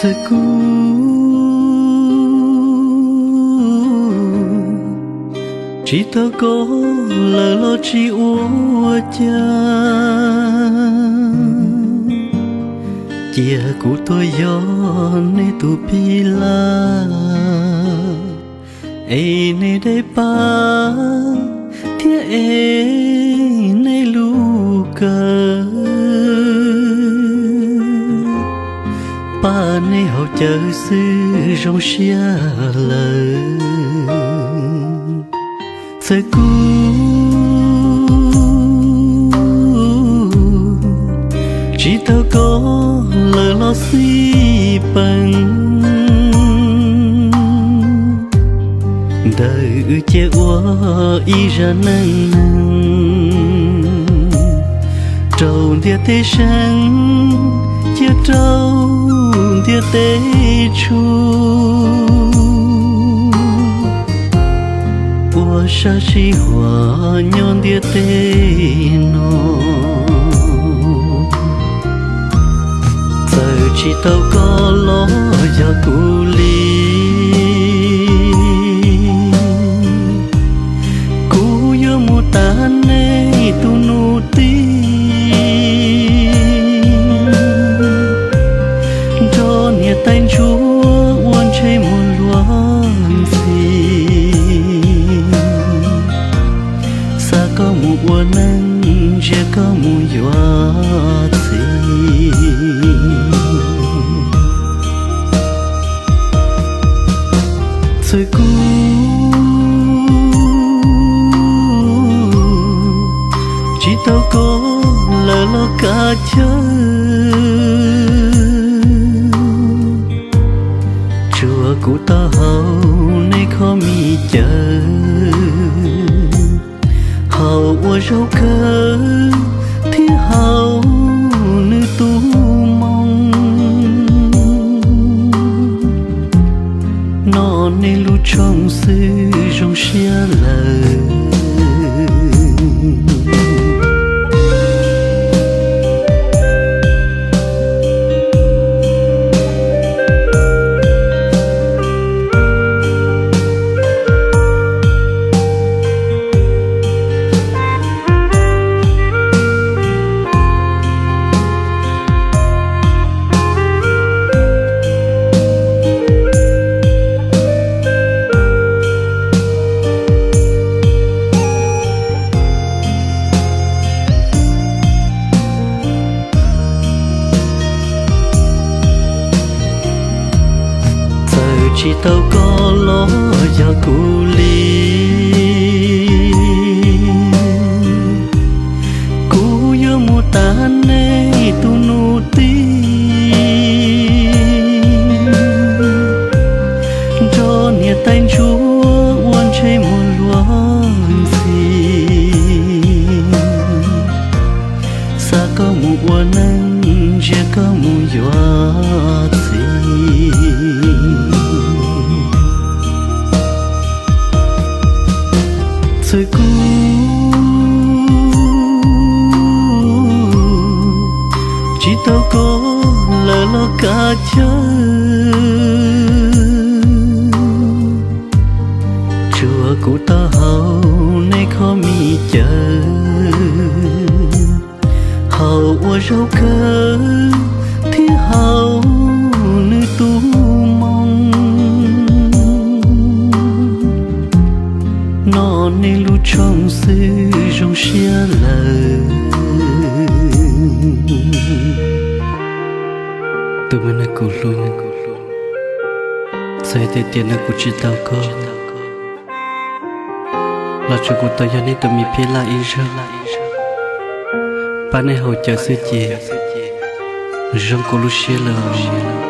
Txawm kuv tsis tau koj lawm los tsis ua cas, cia kuv tuaj yog nej tus pij laj, es nej dej pab thiab es nej lub kawm, pab nej haus cawv xwb zoo siab lawm. Txawm kuv tsis tau koj lawm los xij peem, ntawm wb cia ua ib zaj neej neeg rau ntiaj teb seev, cia rau ntiaj teb tshua, ua sab sij huam nyob ntiaj teb no. Txawm tsis tau koj los yog kuv li, kuv yuav mus tas nej tus nus tij, nrog niam tais ntsuag ua ntsej muag luag ntxhi, xa koj mus ua neej, ntsia koj mus yuav txiv. Txawm kuv tsis tau koj lawm los kav cawv, tsuas kuv tau haus nej khob mis cawv, haus ua zaub kawg thiab haus nws tus moo, noj nej lub tshooj xwb zoo siab lawm. Txawm tsis tau koj los yog kuv li, kuv yuav mus tas nej tus nus tij, nrog niam tais ntsuag ua ntsej muag luag ntxhi, xa koj mus ua neej, ntsia koj mus yuav txiv. Txawm kuv tsis tau koj lawm los kav cawv, tsuas kuv tau haus nej khob mis cawv, haus ua zaub kawg thiab haus nws tus moo, noj nej lub tshooj xwb zoo siab lawm. Tus me neeg kuv hlub, txawm tias tiam no kuv tsis tau koj, los tsuas kuv tau yog nej tus me pij laj ib zaug, pab nej haus cawv xwb ces zoo kuv lub siab lawm.